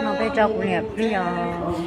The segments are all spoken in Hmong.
No peb tso kuv niam plig os.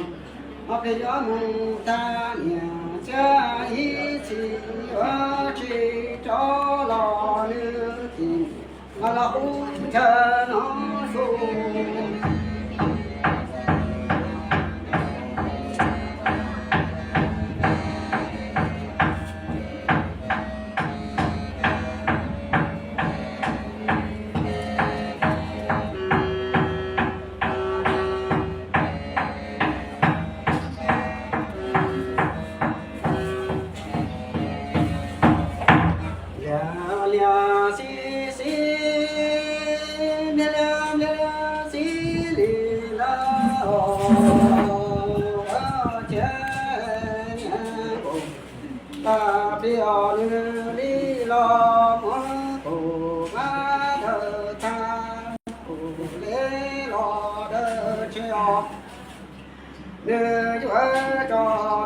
Nws yuav tso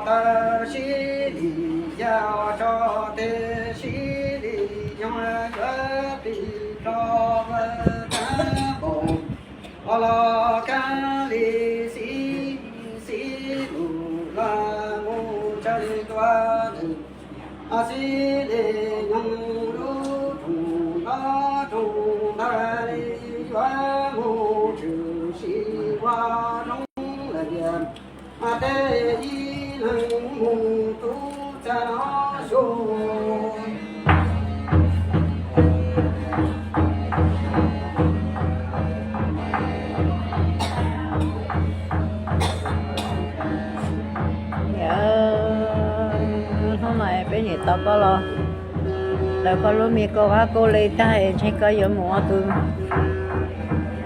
taw sib li yag, tso tes sib li yoog, yuav tig rau vaj tag npaum, los los kab li xib, xib lus los mus tsawg li dua ntawm, xib li nyoog lub rooj nto rooj ntag li, yuav mus tshwm sim ua zoo lawm tias, tej ib leeg mus tub txag no xyuas. Niam, hnub no peb niam tos koj los, lawv koj lub me kauj qab kauj le tag es ntshe koj yuav mus ua tus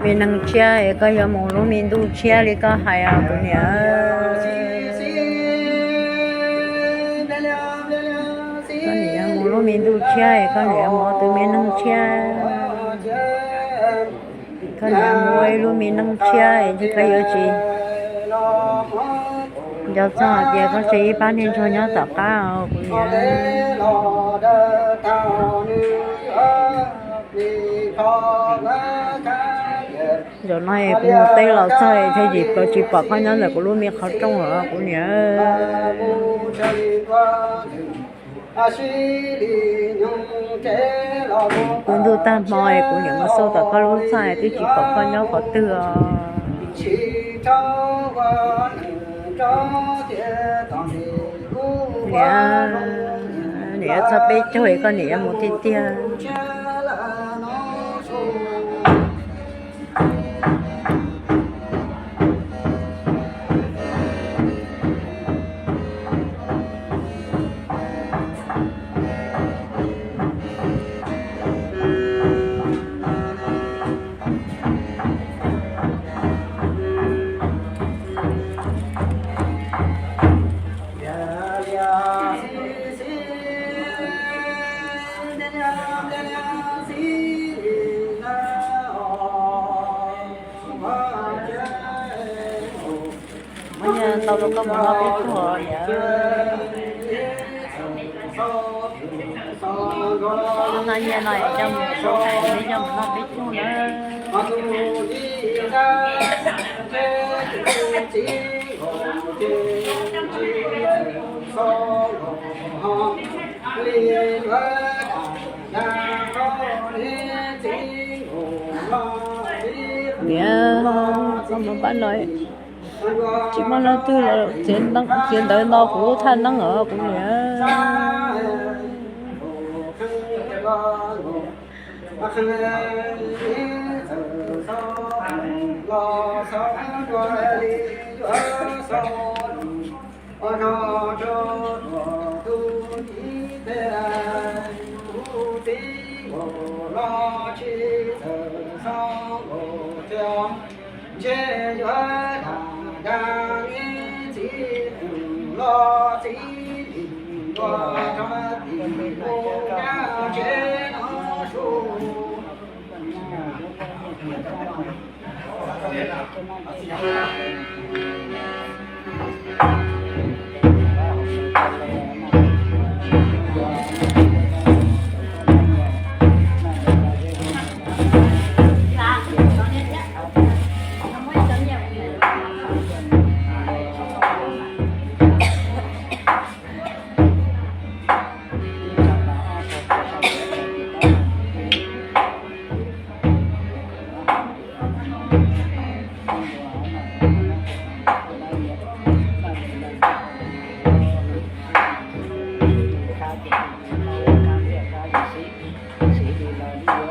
me neeg tshiab es koj yuav mus lub me ntuj tshiab li koj hais os kuv niam. Koj niam yuav mus lub me ntuj tshiab es koj niam yuav mus ua tus me neeg tshiab. Koj niam mus ua ib lub me neeg tshiab es ntshe koj yuav tsis nco txog hais tias koj tseg ib pab niag ntsuag nyob tom qab os kuv niam. Zaum no es kuv mus teb los txog es thiaj tsis pom koj nyob ntawm kuv lub me qhov rooj os kuv niam. Kuv ntuj tag hmo es kuv niam mus xauj tom koj lub txaj es twb tsis pom koj nyob qhov twg os. Niam, niam yuav txog peb caug es koj niam yuav mus tiag tiag. Muab nyiaj tau rau koj mus noj peb caug niam. Noj nyiaj no es coj mus sau hais peb coj mus noj peb caug na. Niam, koj mus pab no, tsis muaj leej twg los txiav ntawv nto kuv lub thaj neeb os kuv niam. Siv li lawv